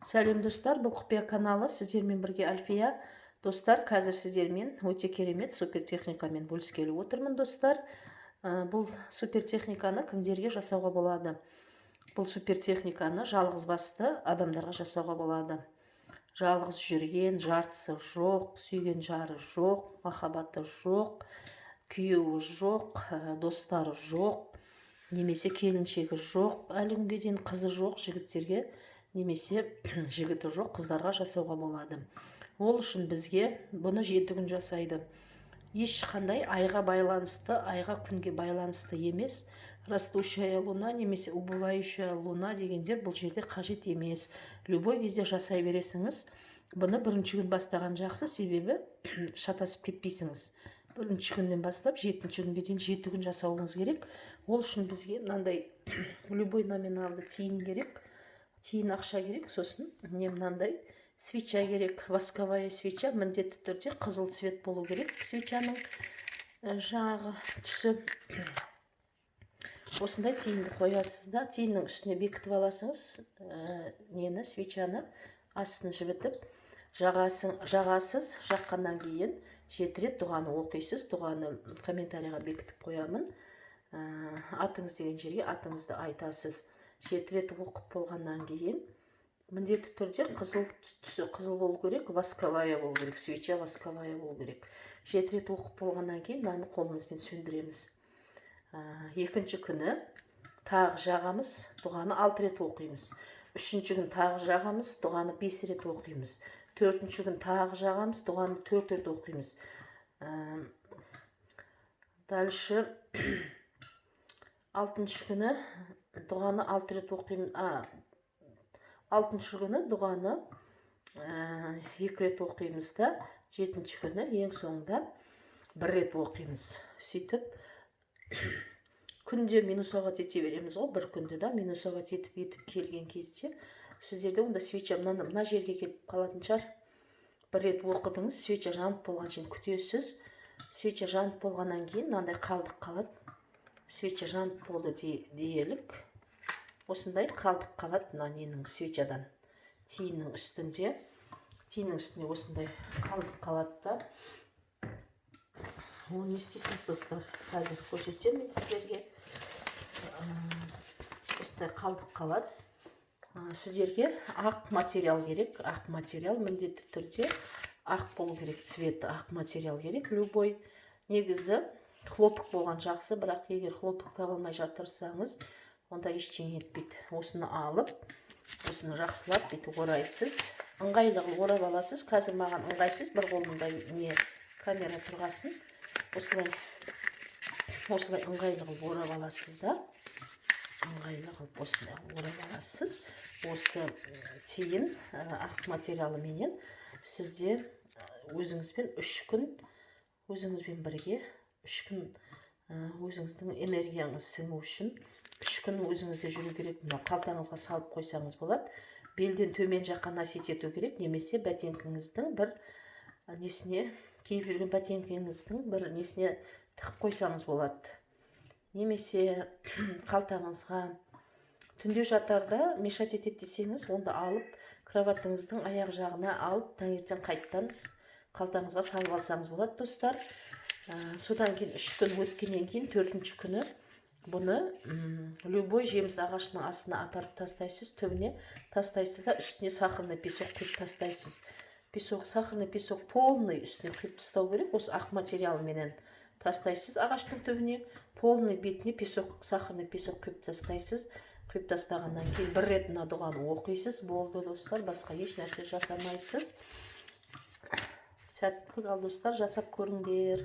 Сәлем, достар! Бұл Құпия каналы, сіздермен бірге Альфия. Достар, қазір сіздермен өте керемет супер техникамен бөліскелі отырмын, достар. Бұл супер техниканы кімдерге жасауға болады? Бұл супер техниканы жалғыз басты адамдарға жасауға болады. Жалғыз жүрген, жартысы жоқ, сүйген жары жоқ, махаббаты жоқ, күйеуі жоқ, достары жоқ немесе келіншегі жоқ, әлі күнге дейін қызы жоқ жігіттерге немесе жігіті жоқ қыздарға жасауға болады. Ол үшін бізге бұны 7 күн жасайды. Ешқандай айға байланысты, айға, күнге байланысты емес. Растущая луна немесе убывающая луна дегендер бұл жерде қажет емес. Любой кезде жасай бересіңіз. Бұны бірінші күн бастаған жақсы, себебі шатасып кетпейсіңіз. Бірінші күннен бастап жетінші күнге дейін, 7 күн жасауыңыз керек. Ол үшін бізге мынандай любой номиналды тиын керек, тиын ақша керек. Сосын не, мынандай свеча керек, восковая свеча. Міндетті түрде қызыл цвет болу керек свечаның жаңағы түсі. Осындай тиынды қоясыз да, тиынның үстіне бекітіп аласыңыз нені, свечаны астын жібітіп жағасың, жағасыз. Жаққаннан кейін жеті рет дұғаны оқисыз. Дұғаны комментарийға бекітіп қоямын. Атыңыз деген жерге атыңызды айтасыз. Жеті рет оқып болғаннан кейін міндетті түрде қызыл түсі, қызыл болу керек, восковая болу керек, свеча восковая болу керек. Жеті рет оқып болғаннан кейін мынаны қолымызбен сөндіреміз. Екінші күні тағы жағамыз, дұғаны алты рет оқимыз. Үшінші күн тағы жағамыз, дұғаны бес рет оқимыз. Төртінші күн тағы жағамыз, дұғаны төрт рет оқимыз. Дальше алтыншы күні дұғаны алты рет оқимын. Алтыншы күні дұғаны екі рет оқимыз да, жетінші күні ең соңында бір рет оқимыз. Сөйтіп күнде минусовать ете береміз ғой, бір күнде да минусовать етіп етіп келген кезде сіздерде онда свеча мына жерге келіп қалатын шығар. Бір рет оқыдыңыз, свеча жанып болған шейін күтесіз. Свеча жанып болғаннан кейін мынандай қалдық қалады. Свеча жанып болды дейелік, осындай қалдық қалады мына ненің, свечадан, тиынның үстінде. Тиынның үстінде осындай қалдық қалады да, оны не істейсіз, достар? Қазір көрсетемін мен сіздерге. Осындай қалдық қалады. Сіздерге ақ материал керек. Ақ материал міндетті түрде ақ болу керек, цветі ақ материал керек любой. Негізі хлопок болған жақсы, бірақ егер хлопок таба алмай жатырсаңыз, онда ештеңе етпейді. Осыны алып, осыны жақсылап бүйтіп орайсыз, ыңғайлы қылып орап аласыз. Қазір маған ыңғайсыз, бір қолымда не, камера тұрғасын. Осылай, осылай ыңғайлы қылып орап аласыз да, ыңғайлы қылып осындай қылып орап аласыз. Осы тиын ақ материалыменен сізде өзіңізбен 3 күн, өзіңізбен бірге 3 күн, өзіңіздің энергияңыз сіңу үшін 3 күн өзіңізде жүру керек. Мына қалтаңызға салып қойсаңыз болады. Белден төмен жаққа носить ету керек немесе бәтеңкіңіздің бір несіне, киіп жүрген бәтеңкеңіздің бір несіне тығып қойсаңыз болады немесе қалтаңызға. Түнде жатарда мешать етеді десеңіз, онда алып, кроватыңыздың аяқ жағына алып, таңертең қайттан қалтаңызға салып алсаңыз болады, достар. Содан кейін 3 күн өткеннен кейін төртінші күні бұны любой жеміс ағашының астына апарып тастайсыз, түбіне тастайсыз да, үстіне сахарный песок құйып тастайсыз. Песок, сахарный песок полный үстіне құйып тастау керек. Осы ақ материалменен тастайсыз ағаштың түбіне, полный бетіне песок, сахарный песок құйып тастайсыз. Құйып тастағаннан кейін бір рет мына дұғаны оқисыз, болды, достар, басқа еш нәрсе жасамайсыз. Сәттілік! Ал, достар, жасап көріңдер.